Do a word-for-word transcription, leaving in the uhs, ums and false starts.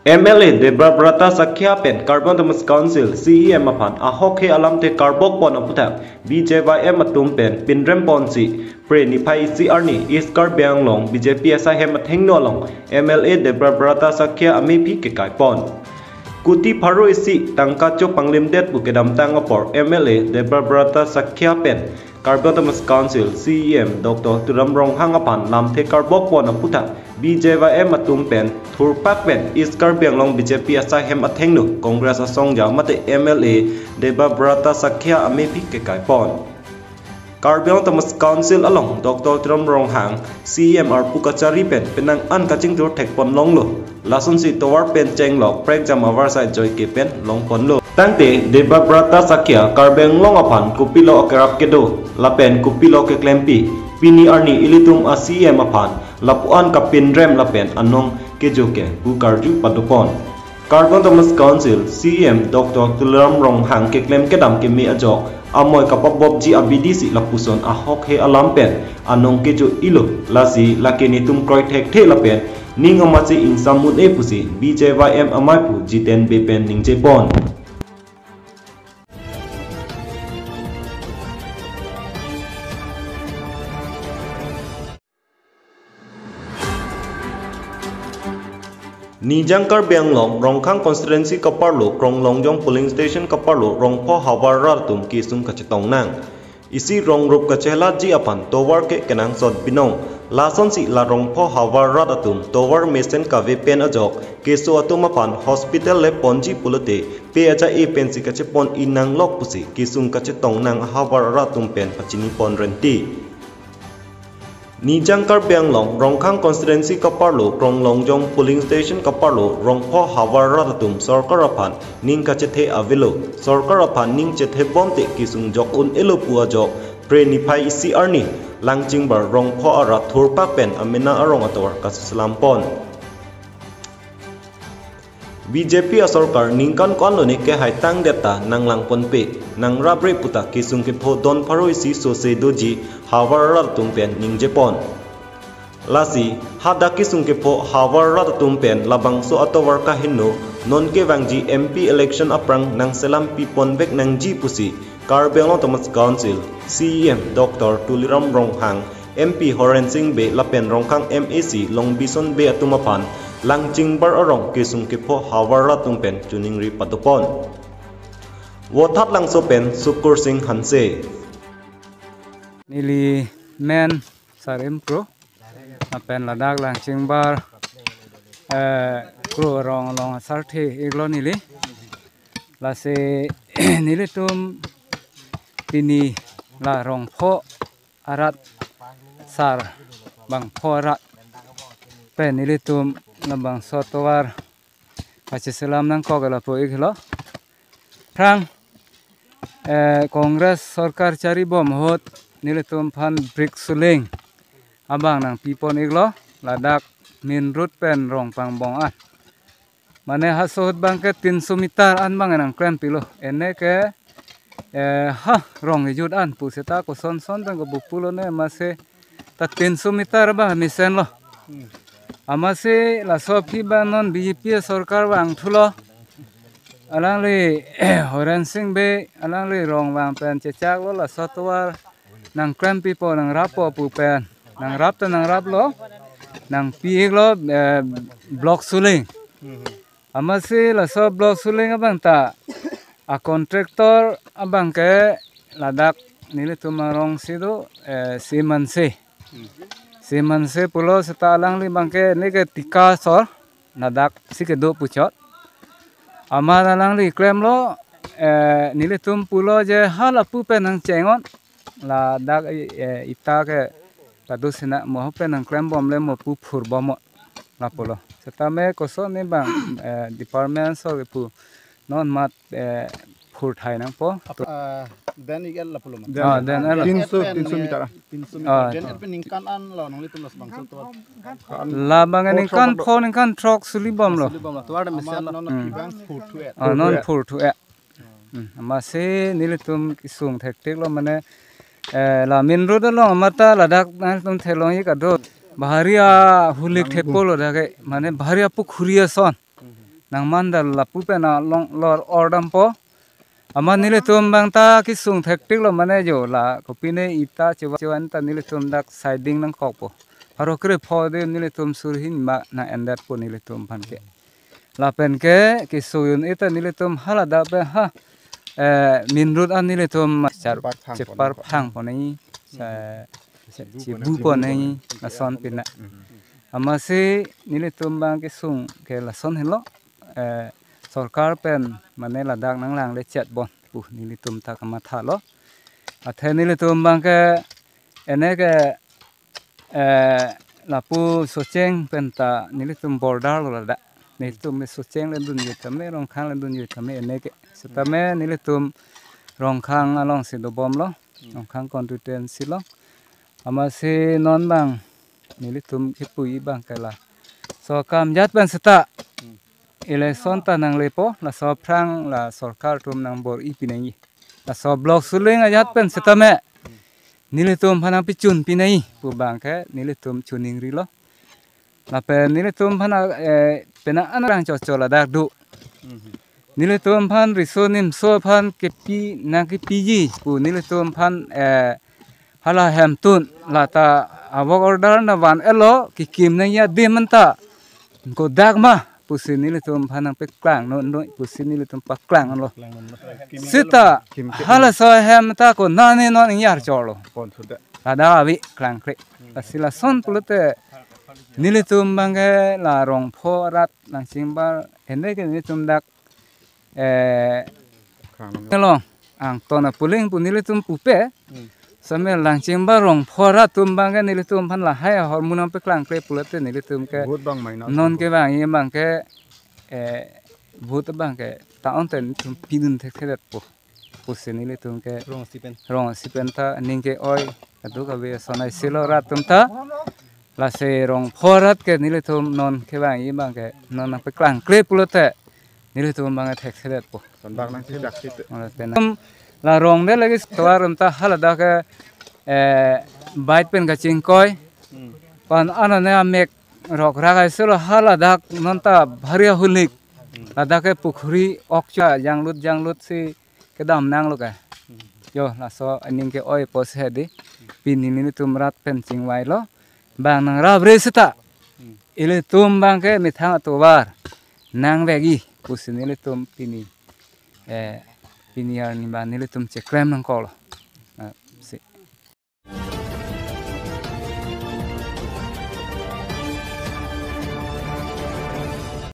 M L A Debabrata Sakya pen Karbi Anglong Autonomous Council C E M aphan ahokhe alamthe karbok pon aphuthak B J Y M atum pen pinrem ponsi Phre niphai isi arni East Karbi Anglong B J P asai hem athengno along M L A Debabrata Sakya amephi kekai pon. Kuti pharo isi tangka cho panglimdet pu kedamtang apor M L A Debabrata Sakya pen Karbi Autonomous Council C E M Doctor Tuliram Ronghang aphan lamthe karbok pon aphuthak B J Y M atum pen thurpak pen East Karbi Anglong B J P asai hem athengno Congress asongja mate M L A Debabrata Sakya amephi kekai pon. Karbi Anglong Autonomous Council along Doctor Tuliram Ronghang C E M arpu kachari pen penang an kachingthur thek pon longlo. Lasonsi tovar pen chenglok prekjam avarsai joike pen long ponlo. Tangte Debabrata Sakya Karbi Anglong aphan kopilo akerap kedo lapen kopilo keklempi, pini arni ilitum a C E M aphan lapu-an kapinrem lapen anong kejo ke pu karju padopon. Karbi Anglong Autonomous Council C E M Doctor Tuliram Ronghang keklem kedam keme ajok amoi kapabopji abidi si lapuson ahokhe alam pen anong kejo ilo, lasi lake netum kroi thekthe lapen ning amatsi ingsam un-e pusi B J Y M amei aphu Jiten Bey pen ningje pon. Nijang Karbi Anglong Rongkhang constituency kaparlo Kronglongjong polling station kaparlo rongpho havar rat atum kesung kachetong nang. Isi rong rup kachelatji aphan tovar ke kenangsot binong. Lasonsi la rongpho havar rat atum tovar mesen kave pen ajok keso atum aphan hospital le ponji pulote pe aja-e pensi kachepon-i nanglok pusi kesung kachetong nang ahavar rat atum pen pachini pon renti. Nijang Karbi Anglong Rongkhang constituency kaparlo Kronglongjong polling station kaparlo rongpho havar rat atum sorkar aphan ning kachethe avelo. Sorkar aphan ning chethe bomte kesung jok un-elo pu ajok Phre niphai isi arni Langchingbar rongpho arat thurpak pen amena arong atovar kaselam pon. B J P asorkar ningkan ko-an lone kehai tangdet ta nanglang ponpe, nangrapre puta kesung kepho don pharo isi sose doji havar rat atum pen ningje pon. Lasi hadak kesung kepho havar rat atum pen labangso atovar kaheno non kevangji M P election aphrang nangselam pi ponvek nangji pusi Karbi Anglong Autonomous Council C E M Doctor Tuliram Ronghang, M P Horen Sing Bey lapen Rongkhang M A C Longbison Bey atum aphan Langchingbar arong kesung kepho havar rat atum pen choningri padopon. Vothatlangso pen Sukur Sing Hanse. Neli men Sarim Kro, lapen ladak Langchingbar, eh, Kro arong along asarthe iklo neli. Lasi nelitum pini la rongpho arat sar bangpho arat pen nelitum labangso tovar kacheselam nangkok lapu iklo. Phrang, eh, Congress sorkar chari bom ahut nelitum aphan brick suling abang nangpi pon iklo, ladak main road pen rong pangbong an. Mane haso ahut abangke tinso meter an abang nangklempilo. Ene ke, eh, ha rong ejut an pu seta koson son tang kebu pulo ne, amatsi ta tinso meter abang mesenlo. Amatsi laso aphi abang non B J P sorkar vangthulo. Alangli Horen Sing Bey, alangli rong vang pen chechaklo laso tovar nangklempipo, nangrappo pu pen. Nangrap ta nangraplo, nangpi iklo, eh, block suling. Amatsi laso block suling abang ta a contractor abangke ladak nelitum arong si do, eh, Simanse. Simanse pulo seta alangli abangke neke thika sor ladak si kedo puchot. Amat alangli klemlo, eh, nelitum pulo je ha lapu pen nangchengon. Ladak, eh, ita ke kadusina mo pen nangklem bom le mo pu phur bom mo. Lapulo. Setame koson ne abang, eh, department so kepu non amat, eh, phur thai nangpo. Ah, den ik el lapulo ma. Ah, den el. Tinso, tinso meter. Tinso meter. Ah, den el pen ningkan an lo nanglitum labangso tovar. Labang ningkan pho ningkan throk suli bomlo. Suli bomlo. Tovar mesen lo. Amat non phur thu et. Ah, non phur thu et. Hmm, amatsi nelitum kesung thektheklo mane, eh, la main road along amat ta ladak nangtum theklong ik ado. Bahari ahulik thepolo dak ke, mane bahari apukhuri ason. nangman da lapu pen along lor-or dampo. Amat nelitum abang ta kesung thektik lo mane jo la kopine ita chewa chewa ta nelitum dak siding nangkokpo. Pharo krepho de nelitum surhini ma nang-endet po nelitum aphan ke. Lapen ke kesung un-e ta nelitum hala dak pen ha, eh, main road an nelitum char Chepar phang chepar ponpo. Phang ponai, sa- Chibu chibu ponpo ponai, nai, lason pina. Hmm. Amatsi nelitum abang kesung ke lason helo, eh, sorkar pen mane ladak nanglang le chet bon pu nelitum ta kamatha lo. Athe nelitum abang ke ene ke, eh, lapu Socheng pen ta nelitum border lo ladak. Nelitum me Socheng le dunji tame, Rongkhang le dunji tame ene ke. Setame nelitum Rongkhang alongsi dobom lo, Rongkhang constituency lo. Amatsi non abang nelitum kipu-i abang ke la so kam jat pen seta election ta nanglepo, laso aphrang la sorkar atum nangbor-i pinai. Laso block suling ajat pen setame nelitum aphan nangpichun pinai pu abang ke nelitum choningri lo. Lapen nelitum aphan, eh, penang an arang chocho ladak do. Nelitum aphan riso nimso aphan kepi nangkepiji pu nelitum aphan, eh, hala hemtun lata a work order na van elo kekim nangji adim anta kodak ma pusi nelitum aphan nangpeklang non noi pusi nelitum paklang lo. Seta hala so hem ta konane non ingyar cholo. Ladak ave klangkle. Lasi lason pulote nelitum abang ke la Rongpho arat Langchingbar ene ke nelitum dak, eh, Kang nang- along Angton Apuling pu nelitum pupe. Hmm. Same Langchingbar Rongpho arat atum abang ke nelitum aphan lahai ahormu nangpeklangkle pulote nelitum ke Vote abang mai na non ke abang ye abang ke, eh, vote abang ke ta-on te nelitum pidun thekthedetpo pusi nelitum ke Rong sipen. Rong sipen ta ning ke-oi kaduk ave sonai silo rat atum ta. Lasi Rongpho arat ke nelitum non ke abang ye abang ke non nangpeklangkle pulote nelitum abang thekthedetpo. Son bak nang sidak site. Olo pen. La rong de lagi tovar atum ta haladak ke, eh, bike pen kachingkoi. Hmm. Pan anane amek rok rak ai silo haladak non ta bhari ahulik. Hmm. Ladak ke pukhuri okcha janglut janglut si kedam nanglo ke. Hmm. Jo, laso aning ke-oi pusi hedi. Pini nelitum rat pen chingvai lo. Bang nangrap re seta. Hmm. Ilitum abang ke methang atovar nangvek-i pusi nelitum pini, eh, pini arni abang nelitum cheklem nangkoklo.